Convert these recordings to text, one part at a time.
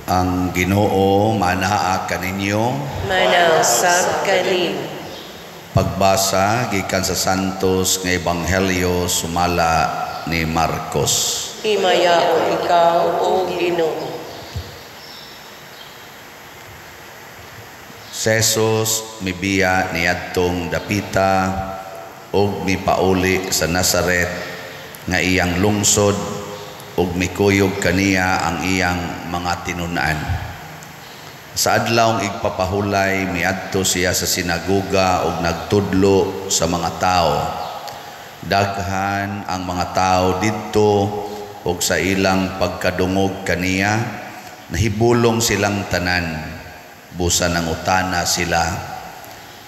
Ang Ginoo manaa kaninyo. Manausab kanimo. Pagbasa gikan sa Santos nga Ebanghelyo sumala ni Marcos. Himayaon ikaw, O Ginoo. Si Jesus mibiya niadtong dapita ug mipauli sa Nazaret nga iyang lungsod ug mikuyog kaniya ang iyang mga tinun-an. Sa adlawng igpapahulay miadto siya sa sinagoga ug nagtudlo sa mga tao. Daghan ang mga tao didto ug sa ilang pagkadungog kaniya nahibulong silang tanan. Busa nangutana sila,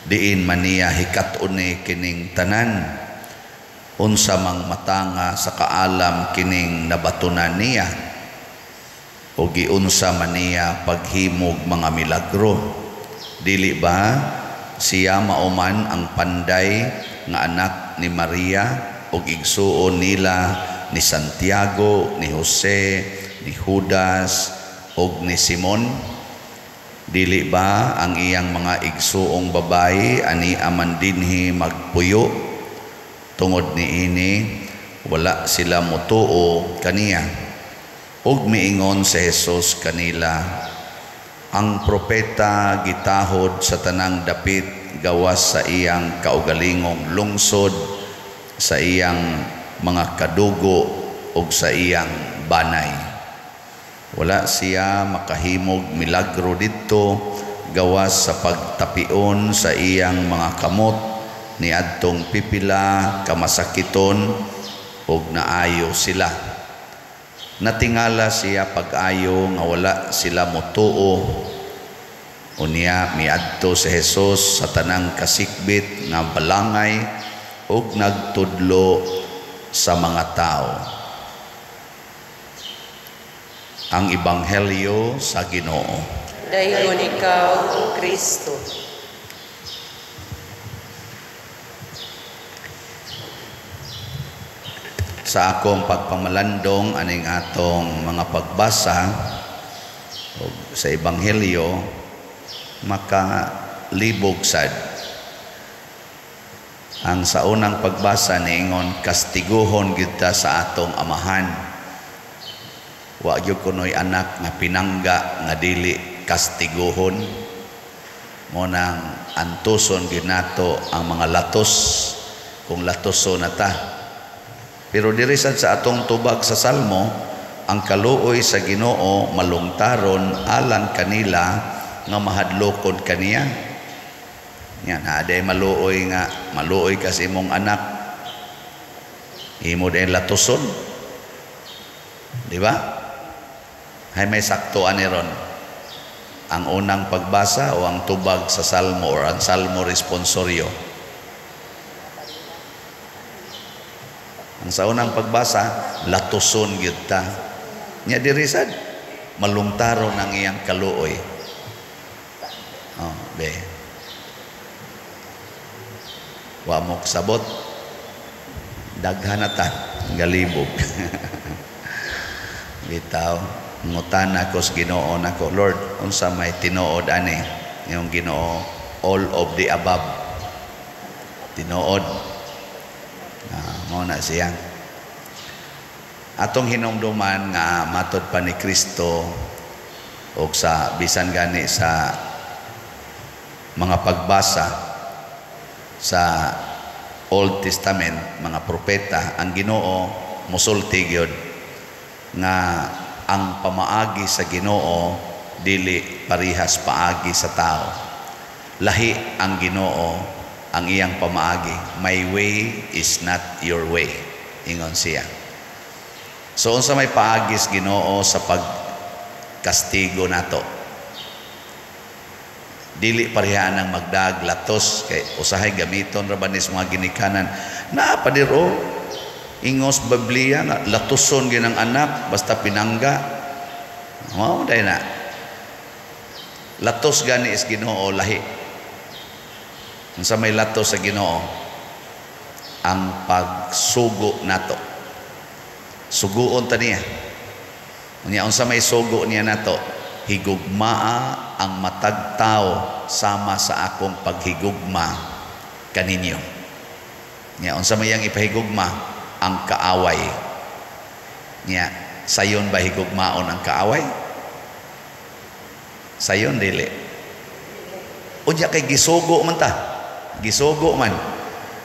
diin man niya hikat-oni kining tanan? Unsa mang matanga sa kaalam kining nabatunan niya? O giunsa man niya paghimog mga milagro? Dili ba siya mauman ang panday nga anak ni Maria ug igsuon nila ni Santiago, ni Jose, ni Judas ug ni Simon? Dili ba ang iyang mga igsuong babayi ani aman dinhi magpuyo? Tungod niini wala sila motuo kaniya. Ug miingon si Jesus kanila, ang propeta gitahod sa tanang dapit gawas sa iyang kaugalingong lungsod, sa iyang mga kadugo ug sa iyang banay. Wala siya makahimog milagro didto gawas sa pagtapion sa iyang mga kamot niadtong pipila kamasakiton ug naayo sila. Natingala siya pag-ayo nga wala sila motuo. Unya miadto si Jesus sa tanang kasikbit nga balangay ug nagtudlo sa mga tao. Ang Ebanghelyo sa Ginoo. Dayon ikaw, O Kristo. Sa akong pagpamalandong aning atong mga pagbasa sa Ebanghelyo, makalibog sad. Ang sa unang pagbasa niingon, kastiguhon gyud ta sa atong amahan. Wa gyud kunoy anak nga pinangga nga dili kastiguhon. Mo nang antuson gyud nato ang mga latos kung latoso na ta. Pero diri sad sa atong tubag sa Salmo, ang kaluoy sa Ginoo malungtaron alang kanila nga mahadlokon kaniya. Yan, haday maluoy nga maluoy kasi imong anak, imo din latoson. Di ba? Hay may sakto ani ron. Ang unang pagbasa o ang tubag sa Salmo or ang Salmo responsorio. Ang sa unang pagbasa, latuson gyud ta. Nya diri sad malungtaron ang iyang kaluoy. Oh, be. Wa mo sabot. Daghan na ta galibog. Bitaw, ngutana ko sa Ginoo nako, Lord, unsa may tinuod ani? Yung Ginoo, all of the above. Tinuod. Mao na siya. Atong hinumduman nga matod pa ni Kristo og sa bisan gani sa mga pagbasa sa Old Testament, mga propeta, ang Ginoo mosulti gyud nga ang pamaagi sa Ginoo dili parihas paagi sa tao. Lahi ang Ginoo ang iyang pamaagi. My way is not your way, ingon siya. So unsa may paagis Ginoo sa pagkastigo nato? Dili pareha ang magdag latos kay usahay gamiton ra ba nis mga ginikanan. Naa pa diro ingos Biblia nga latuson ginang anak basta pinangga. Mao day na. Latos gani is Ginoo lahi. Unsa may latos sa Ginoo? Ang pagsugo nato. Suguon ta niya. Unya unsa may sugo niya nato? Higugmaa ang matag tao sama sa akong paghigugma kaninyo. Nya unsa may iyang ipahigugma? Ang kaaway. Nya sayon ba higugmaon ang kaaway? Sayon dili. Unya kay gisugo man ta. Gisugo man.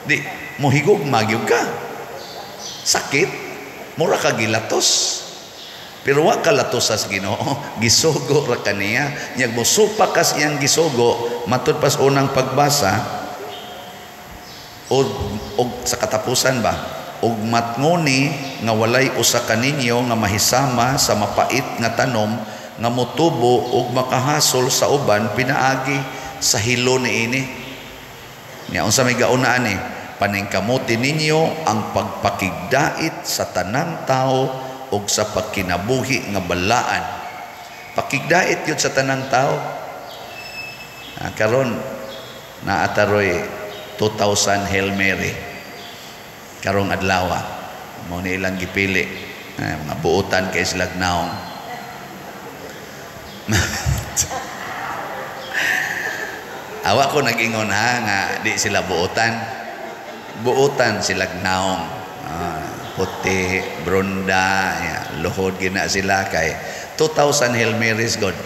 Di mohigugma gyud ka. Sakit, mura ka gilatos. Pero wa ka latos sa Ginoo, gisugo ra kaniya. Nya mosupak ka sa iyang gisugo, matud pas unang pagbasa og sa katapusan ba, og matngoni nga walay usa kaninyo nga mahisama sa mapait nga tanom nga motubo og makahasol sa uban pinaagi sa hilo niini. Nya unsa may gauna ani? Paningkamuti ninyo ang pagpakigdait sa tanang tao og sa pagkinabuhi nga balaan. Pakigdait yun sa tanang tao. Karon naataroy 2,000 Hail Mary karong adlaw. Mao ni ilang gipili. Mga buotan kay silag naong. Awa ko nag-ingon ha nga di sila buotan. Buotan silag naong. Puti, brunda, ya, luhod gina sila kay 2,000 Hail Marys God.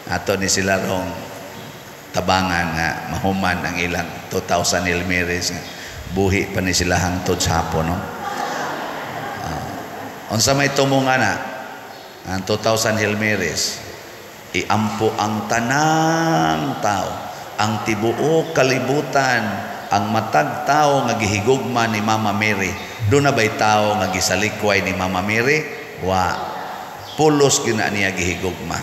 Ato ni sila rong tabangan nga mahuman ang ilang 2,000 Hail Marys nga buhi pa ni sila hangtod sa hapon, no? Unsa may tumong ana ang 2,000 Hail Marys, iampo ang tanang tao, ang tibuok kalibutan, ang matag tao nga gihigugma ni Mama Mary. Doon na ba'y tao nga gisalikway ni Mama Mary? Wa. Pulos gina niya gihigugma.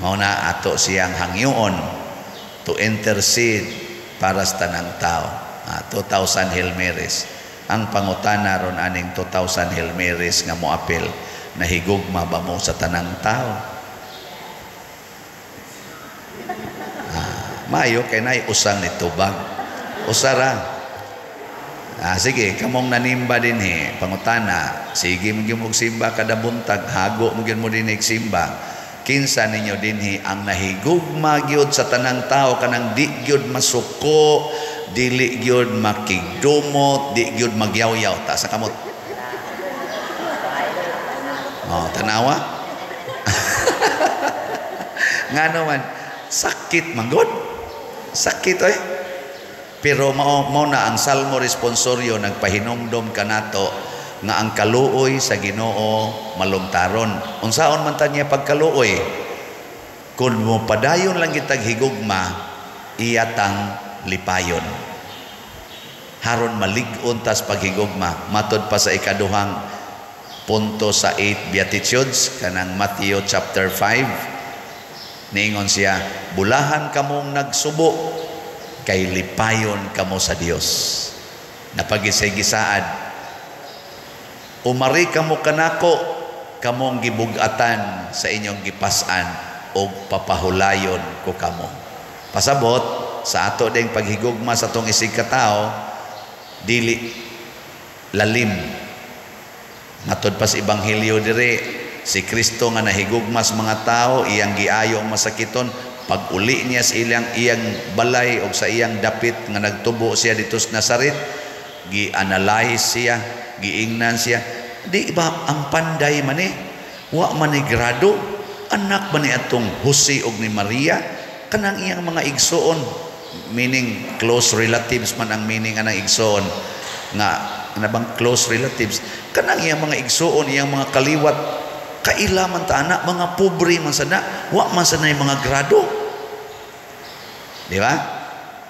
Mao na ato siyang hangyoon to intercede para sa tanang tao. 2,000 Hail Marys. Ang pangutana ron aning 2,000 Hail Marys nga moapil, nahigugma ba mo sa tanang tao? Maayo kay nay usang nitubag. Usara. Sige, kamong nanimba dinhi, pangutana, sige mo gyud og simba kada buntag, hago mo gyud mo dinhi simba. Kinsa ninyo dinhi ang nahigugma gyud sa tanang tao, kanang di gyud masuko, dili gyud makigdumot, di gyud magyawyaw, taas sa kamot. Oh, tanawa. Ngano man, sakit man gud. Sakit oy. Pero mao na ang Salmo responsorio nagpahinumdom kanato nga ang kaluoy sa Ginoo malungtaron. Unsaon man ta niya pagkaluoy? Kun mo padayon lang kitag higugma, iyatang lipayon. Haron malig-on tas paghigugma. Matod pa sa ikaduhang punto sa 8 Beatitudes kanang Matthew chapter 5. Niingon siya, bulahan kamong nagsubo kay lipayon kamo sa Dios. Napagisay-gisaad, umari kamo kanako, kamong gibugatan sa inyong gipas-an og papahulayon ko kamo. Pasabot sa ato ding paghigugma sa atong isig katao, dili lalim. Matod pa sa Ebanghelyo dire, si Kristo nga nahigugma sa mga tao, iyang giayo ang masakiton. Pag uli niya sa iyang balay o sa iyang dapit nga nagtubo siya dito sa Nazaret, gi-analyze siya, giingnan siya. Di ba ang panday man eh? Wa man ni grado, anak man ni atong Jose og ni Maria, kanang iyang mga igsoon, meaning close relatives man ang meaning anang igsoon nga ana bang close relatives, kanang iyang mga igsoon, iyang mga kaliwat, kaila man ta ana, mga pobre man sana, wa man sana yung mga grado. Di ba?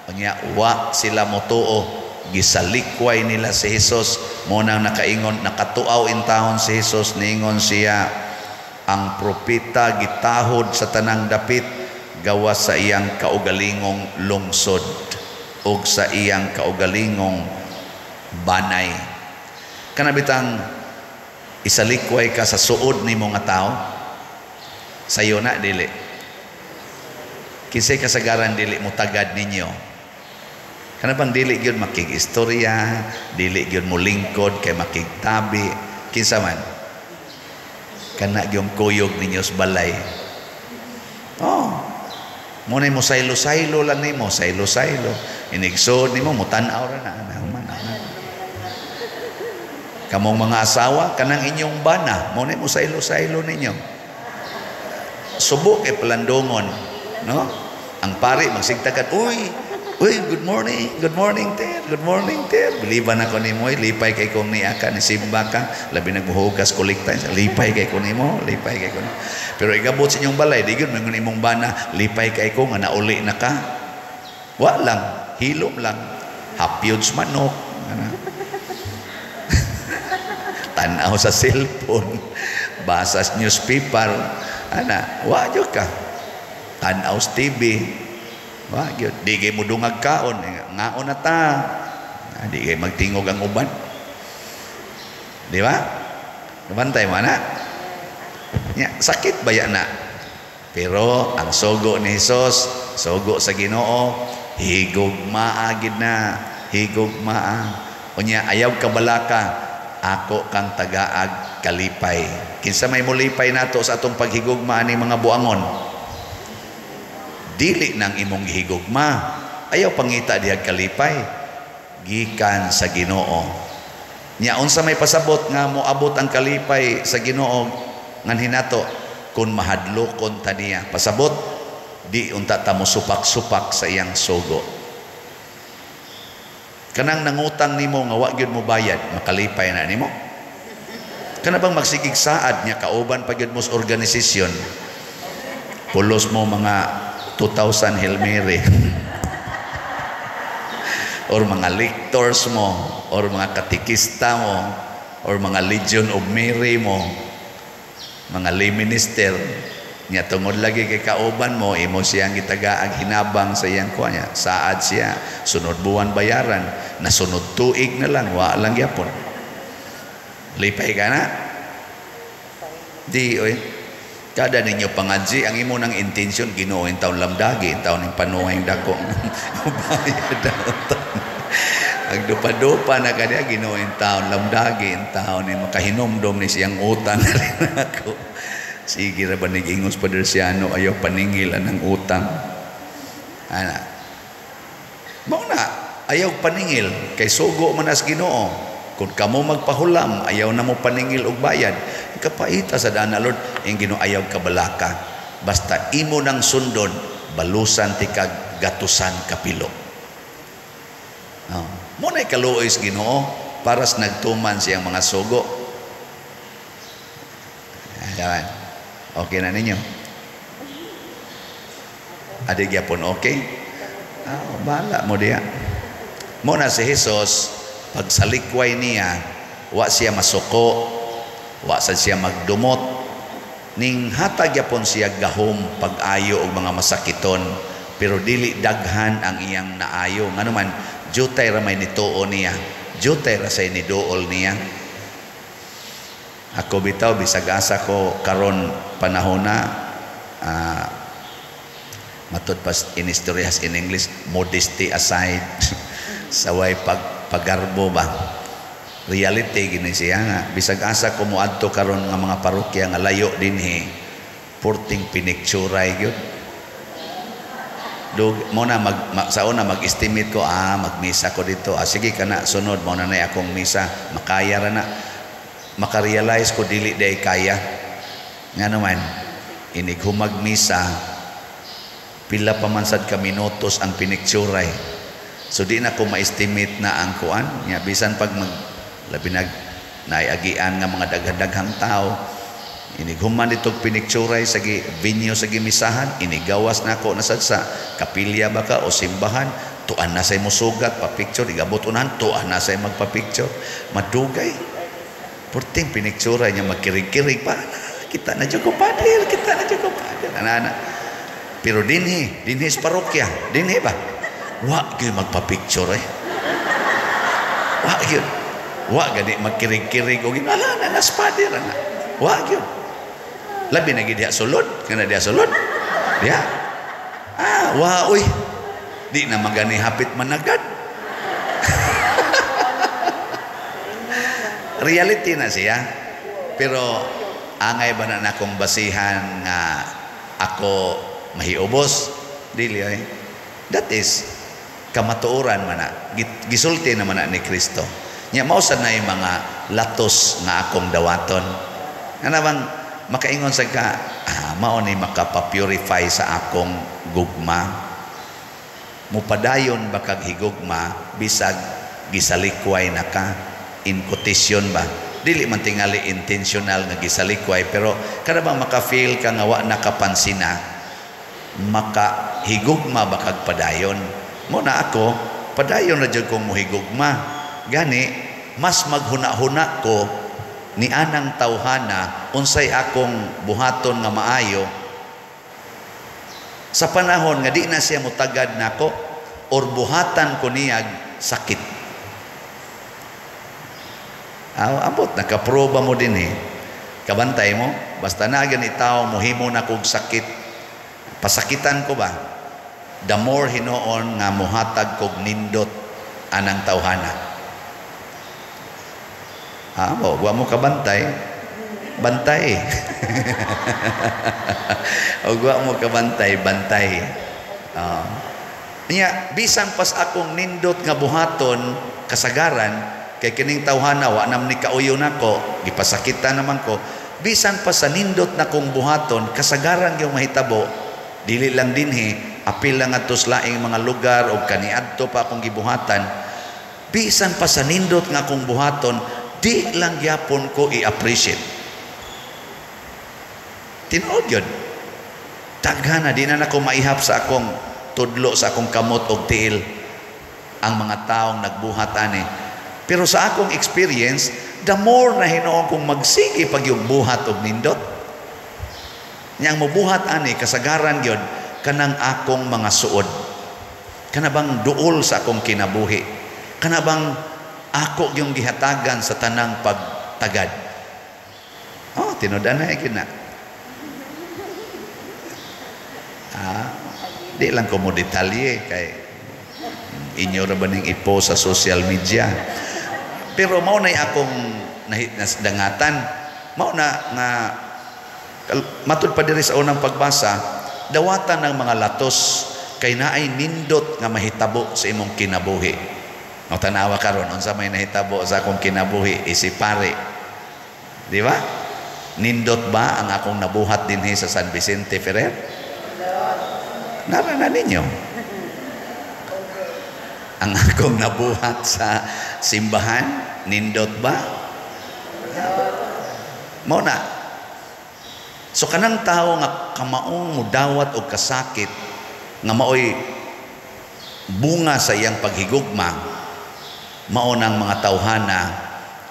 Unya wa sila motuo, gisalikway nila si Jesus. Mo nang nakaingon, nakatuaw in taon si Jesus, niingon siya, ang propeta gitahod sa tanang dapit gawas sa iyang kaugalingong lungsod ug sa iyang kaugalingong banay. Kanabitang isalikway ka sa suod nimo nga tao, sayo na dili. Kinsay kasagaran dili mo tagad ninyo. Kana bang dili gyud makig-istorya, dili gyud mo lingkod kay makigtabi, kinsa man? Kana gyud kuyog ninyo sa balay. Oh. Mo na mo saylo-saylo lang nimo, saylo-saylo. Inigsod nimo mutan-aw ra na ana man ana. Kamong mga asawa, kanang inyong bana, mo na mo saylo-saylo ninyo. Subo kay palandongon, no? Ang pari magsigtagan, "Uy, uy, good morning, Ter, good morning, Ter. Biliban ako nimo, oy, lipay kay kong niya ka, ni simba ka, labi nagbuhugas kolekta, lipay kay ko nimo, lipay kay ko nimo." Pero igabot sa inyong balay, di gyud mangon imong bana, "Lipay kay ko nga nauli na ka." Wa lang, hilom lang. Hapyod sa manok. Ana. Tanaw sa cellphone, basa sa newspaper, ana, wa gyud ka. Tanaw sa TV, wa gyud. Di kay mo dungag kaon, ngaon na ta. Ah, di kay magtingog ang uban. Di ba? Nabantay mo ana? Nya, sakit ba yan na? Pero ang sugo ni Hesus, sugo sa Ginoo, higugmaa gid na, higugmaa. Unya ayaw kabalaka, ako kang tagaag kalipay. Kinsa may mulipay nato sa atong paghigugma ani mga buangon? Dili nang imong gihigugma. Ayaw pangita dihag kalipay. Gikan sa Ginoo. Nya unsa may pasabot nga moabot ang kalipay sa Ginoo nganhi nato kung mahadlokon ta niya? Pasabot di unta ta mo supak-supak sa iyang sugo. Kanang nangutang nimo nga wa gyud mo bayad, makalipay na nimo? Kana bang magsigig saad niya kauban pa gyud mo sa organisasyon? Pulos mo mga 2,000 Hail Mary or mga lectors mo or mga katekista mo or mga Legion of Mary mo, mga lay minister niya, tungod lagi kay kauban mo, imo siyang gitagaag hinabang sa iyang kuha niya, saad siya, sunod buwan bayaran, nasunod tuig na lang, wa lang gyapon. Lipay ka na? Di, oy. Kada ninyo pangadji, ang imo nang intention, Ginoo, in taon lamdagi, in taon yung panuhay dako. Bayad daw. Agdupa-dupa na kaniya, Ginoo, in taon lamdagi, in taon ni makahinomdom ni siyang utang na rin ako. Sige ra ba nag-ingos pa Siano, ayaw paningil ang utang. Ana. Mao na, ayaw paningil, kay sugo man as Ginoo. Kung kamo magpahulam, ayaw na mo paningil og bayad. Kapaita sa dana, Lord, ang Ginoo ayaw kabalaka. Basta imo nang sundon, balusan ti kag gatusan kapilo. Oh. Mo na'y kaluoy sa Ginoo para sa nagtuman siyang mga sugo. Ayan. Okay na ninyo? Adi gyapon okay? Ah, bahala mo diya. Mo na si Jesus, pagsalikway niya, wa siya masuko, wa sad siya magdumot. Ning hatag gyapon siya gahom pag-ayo og mga masakiton, pero dili daghan ang iyang naayo. Ngano man, jutay ra may nituo niya, jutay ra say niduol niya. Ako bitaw bisag asa ko karon panahon na matud pa inistoryas in English, modesty aside, saway paggarbo ba, reality gini siya nga bisag asa ko moadto karon nga mga parokya nga layo dinhi, porting pinicturay gyud. Dug mo na mag, ma, sa una mag-estimate ko, magmisa ko dito, sige kana sunod mo na na akong misa, makaya ra na. Makarealize ko dili day kaya. Nga naman inig humag misa, pila pa man sad ka minutos ang pinicturay. So di na ko ma-estimate na ang kuan nya, bisan pag mag labi nag naiagian nga mga daghan-daghang tao, inig human ditog pinicturay sa gi venue sa gimisahan, inigawas nako na sad sa kapilya ba ka o simbahan, tuan na say musugat pa picture, igabot unahan, tuan na say magpa-picture, madugay. Porting pinicturay niya, magkirig-kirig pa, kita na jud ko pader, kita na jud ko pader, ana. Pero dinhi, dinhi sa parokya, dinhi ba? Wa gyud magpa-picture eh. Wa gyud. Wa gani magkirig-kirig og ala na nas pader ana. Wa gyud. Labi na gid diha sulod, kana diha sulod. Diha. Ah, wa uy. Di na magani hapit managad. Reality na siya. Pero angay ba na nakong basihan nga ako mahiubos. Dili ay. That is kamatuoran man na. Gisulti naman na ni Kristo. Nya mao sad na yung mga latos nga akong dawaton. Ana bang makaingon sa ka, mao ni makapa-purify sa akong gugma. Mupadayon ba kag higugma bisag gisalikway na ka, in quotation ba? Dili man tingali intentional nga gisalikway, pero kada bang maka-feel ka nga wa nakapansina, makahigugma ba kag padayon? Mo na ako, padayon na jud kong mohigugma. Gani mas maghuna-huna ko ni anang tawhana unsay akong buhaton nga maayo sa panahon nga di na siya mutagad nako or buhatan ko niyag sakit. Abot nakaproba mo din eh. Kabantay mo, basta na gani tao mohimo na kog sakit. Pasakitan ko ba? The more hinuon nga mohatag kog nindot anang tawhana. Mo, wa mo kabantay. Bantay. O wa mo kabantay, bantay. Niya, bisan pas akong nindot nga buhaton kasagaran kay kining tawhana wa nam ni kauyo nako, gipasakitan naman ko. Bisan pa sa nindot na kong buhaton kasagaran yung mahitabo, dili lang dinhi, apil lang adto sa laing mga lugar o kaniadto pa akong gibuhatan. Bisan pa sa nindot nga akong buhaton, di lang gyapon ko i-appreciate. Tinuod yun. Daghan na, di na nako maihap sa akong tudlo, sa akong kamot og tiil ang mga taong nagbuhat ani. Pero sa akong experience, the more na hinuon kong magsige pag yung buhat og nindot. Niyang mubuhat ani kasagaran gyud kanang akong mga suod. Kana bang duol sa akong kinabuhi? Kana bang ako yung gihatagan sa tanang pagtagad? Oh, tinud-an na gyud na. Di lang ko mo detalye kay inyo ra ba ning i-post sa social media. Pero mao nay akong nasdangatan. Mao na nga matud pa diri sa unang pagbasa, dawatan ng mga latos kay naay nindot nga mahitabo sa imong kinabuhi. O tanawa karon unsa may nahitabo sa akong kinabuhi isipare. Di ba? Nindot ba ang akong nabuhat dinhi sa San Vicente Ferrer? Nara na ninyo. Ang akong nabuhat sa simbahan, nindot ba? Mao na. So kanang tawo nga kamaong mudawat og kasakit nga maoy bunga sa iyang paghigugma, mao nang mga tawhana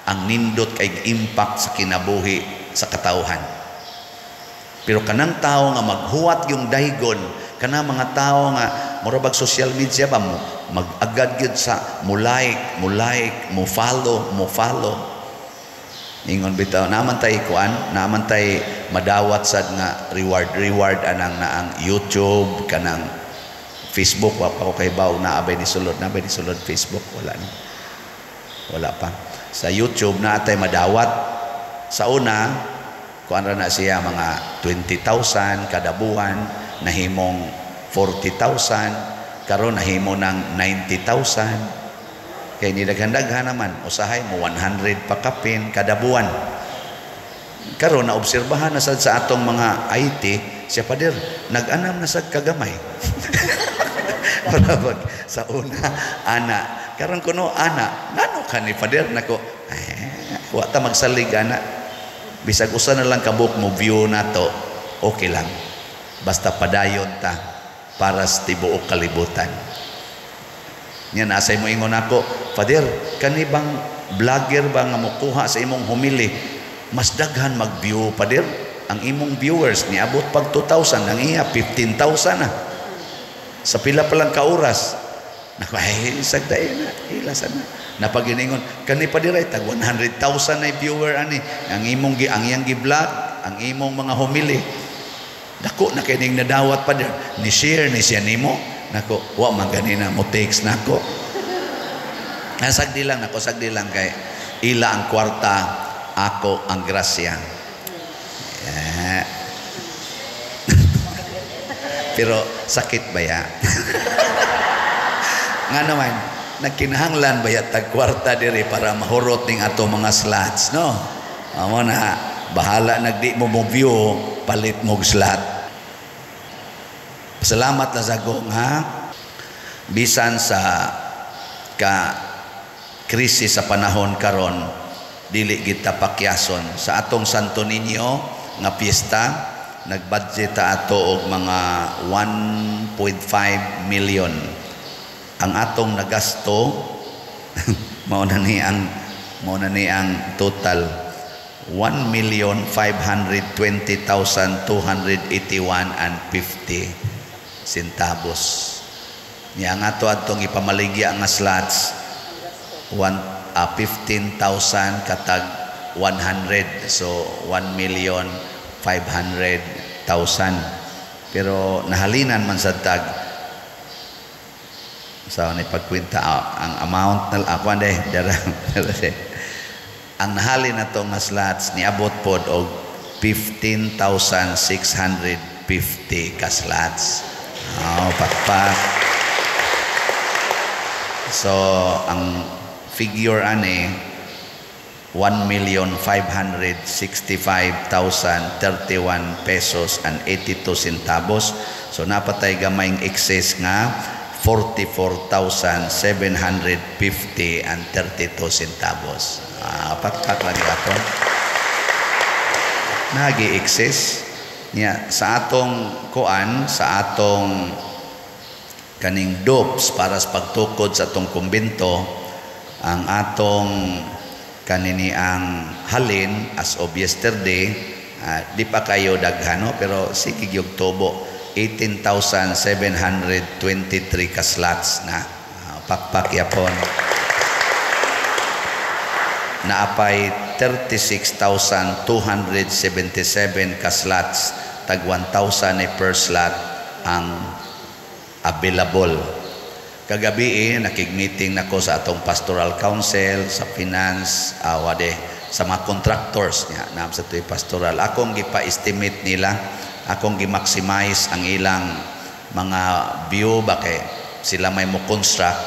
ang nindot kay impact sa kinabuhi sa katawhan. Pero kanang tawo nga maghuwat yung daygon, kanang mga tawo nga mura bag social media ba mo mag-agad gyud sa mo like, mo like, mo follow, mo follow. Ingon bitaw naman tay kuan, naman tay madawat sad nga reward, reward anang naang YouTube kanang Facebook. Wa pa ko kay baw na abay ni sulod, na abay ni sulod Facebook, wala na. Wala pa. Sa YouTube na atay madawat. Sa una kuan ra na siya mga 20,000 kada buwan, nahimong 40,000, karon nahimo ng 90,000. Kay ni daghan-daghan naman, usahay mo 100 pa kapin kada buwan. Karon naobserbahan na sad sa atong mga IT, siya pader nag-anam na sad kagamay. Para pag sa una ana, karon kuno ana, ngano ka ni pader nako? Eh, wa ta magsalig ana. Bisag usa na lang kabuk mo view nato, okay lang. Basta padayon ta para sa tibuok kalibutan. Nya nasay mo ingon ako, Father, kani bang vlogger ba nga mokuha sa imong humili, mas daghan mag-view, Father? Ang imong viewers niabot pag 2,000, ang iya 15,000 na. Sa pila pa lang ka oras. Nako, ay sagdae na, ilasan na. Napaginingon, kani pa diray tag 100,000 na viewer ani, ang imong ang iyang gi-vlog, ang imong mga humili. Dako na kay ning nadawat pa dir. Ni share ni siya nimo. Nako, wa man ganina mo text nako. Sagdi lang nako, sagdi lang kay ila ang kwarta, ako ang grasya. Yeah. Pero sakit ba ya? Nga naman, nagkinahanglan ba ya tag kwarta diri para mahurot ning ato mga slots, no? Amo na, bahala nagdi mo mo view, palit mo slot. Salamat na sa nga bisan sa ka krisis sa panahon karon, dili kita pakyason sa atong Santo Niño nga piyesta. Nagbudget ta ato og mga 1.5 million. Ang atong nagasto, mao na ni ang total, 1,520,281 and 50 centavos. Niya ang ato atong ipamaligya nga slots, one, 15,000 katag 100, so 1 million 500,000, pero nahalinan man sa tag sa ni pagkwenta, ang amount na ako ande dara ang nahalin na to nga slots niabot pod og 15,650 ka slots. Oh, pakpak. So ang figure ani, 1,565,031 pesos and 82 centavos. So napatay gamayng excess nga 44,750 and 32 centavos. Ah, pakpak lagi ato. Nagi excess niya sa atong kuan, sa atong kaning dopes para sa pagtukod sa atong kumbento. Ang atong kanini ang halin as of yesterday, di pa kayo daghan, no? Pero sige gyud tubo, 18,723 ka slots na. Pakpak yapon. Naapay 36,277 ka slots, tag 1,000 ni per slot ang available. Kagabi eh, nakig-meeting nako sa atong pastoral council, sa finance, wade, sa mga contractors niya, na sa tu'y pastoral. Akong gipa-estimate nila, akong gi-maximize ang ilang mga view ba kay sila may mo construct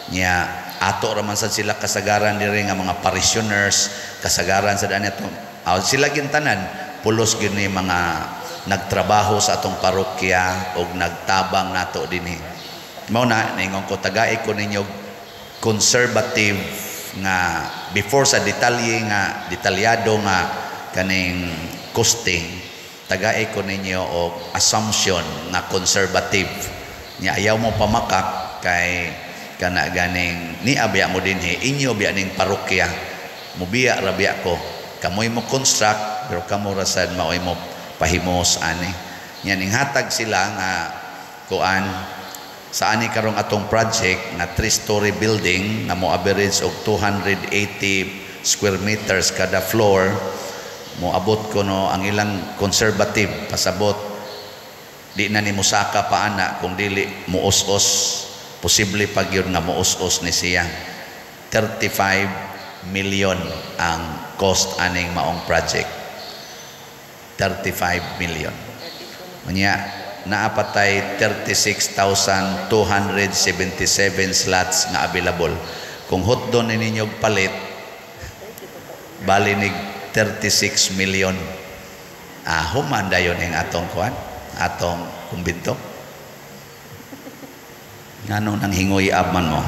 niya. Ato raman sad sila kasagaran diri nga mga parishioners, kasagaran sa daan ato, sila gintanan pulos gyud ni mga nagtrabaho sa atong parokya og nagtabang nato dinhi. Mao na ningon ko, tagai ko ninyo conservative nga before sa detalye nga detalyado nga kaning costing, tagai ko ninyo og assumption nga conservative nya. Ayaw mo pamakak kay kana ganing ni abiya mo dinhi, inyo biya ning parokya, mubiya ra biya ko, kamoy mo construct pero kamo ra sad maoy mo pahimos ani nya. Ning hatag sila nga kuan sa ani karong atong project nga 3-story building nga mo average og 280 square meters kada floor, mo abot ko no ang ilang conservative pasabot, di na ni musaka pa ana kung dili muos-os, posible pag yun nga muos-os ni siya. 35 million ang cost aning maong project, 35 million. Unya naapatay 36,277 slots nga available. Kung hotdon ni ninyo palit, bali nig 36 million. Ah, human dayon ang atong kuan, atong kumbinto. Ngano nang hingoy abman mo?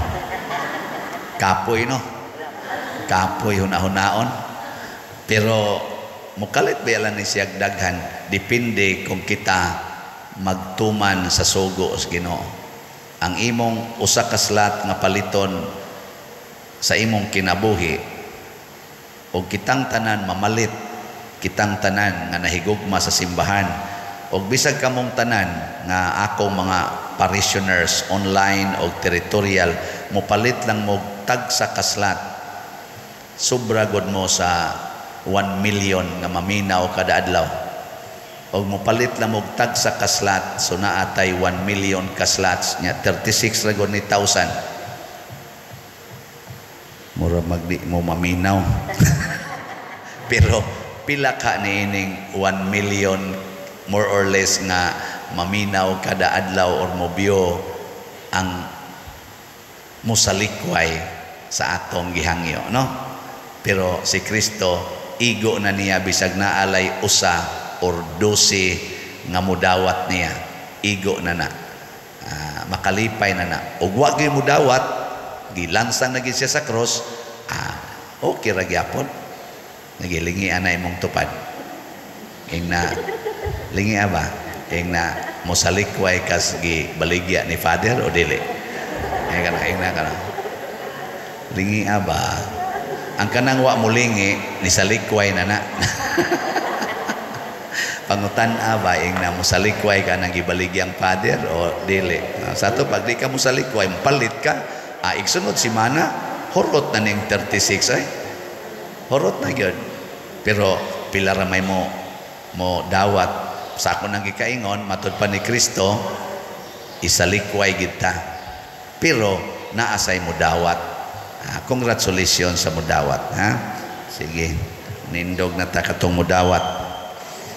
Kapoy, no? Kapoy hunahunahon. Pero mukalit ba ni siya daghan, depende kung kita magtuman sa sugo sa Ginoo. Ang imong usa ka slot nga paliton sa imong kinabuhi og kitang tanan mamalit, kitang tanan nga nahigugma sa simbahan og bisag kamong tanan nga akong mga parishioners online o territorial, mopalit lang mo tagsa ka slot, sobra gud mo sa 1 million nga maminaw kada adlaw. Og mopalit lang og tagsa ka slot, so naatay 1 million ka slots nya, 36 ra gud ni thousand. Mura magdi mo maminaw. Pero pila ka niining 1 million more or less nga maminaw kada adlaw or mobyo ang musalikway sa atong gihangyo, no? Pero si Kristo, igo na niya bisag naalay 1 or 12 nga mudawat niya, igo na na. Makalipay na na. Ug wa gyud mudawat, gilansang na gyud siya sa cross, okay ra gyapon. Nagilingi na imong tupad. Ing na lingi ba? Ing na mosalikway kas gibaligya ni Father o dili? Ay kana, ing na kana. Lingi ba? Ang kanang wa molingi ni salikway na na. Pangutan ba, ing na mosalikway ka nang gibaligyang Father o dili? Sa ato, pag di ka mosalikway, palit ka. Igsunod si mana, horot na ning 36 ay. Horot na gyud. Pero pila ra may mo mo dawat sa ako nang gikaingon, matud pa ni Kristo, isalikway gid ta. Pero naasay mo dawat. Congratulations sa mudawat, ha? Sige, nindog na ta katong mudawat.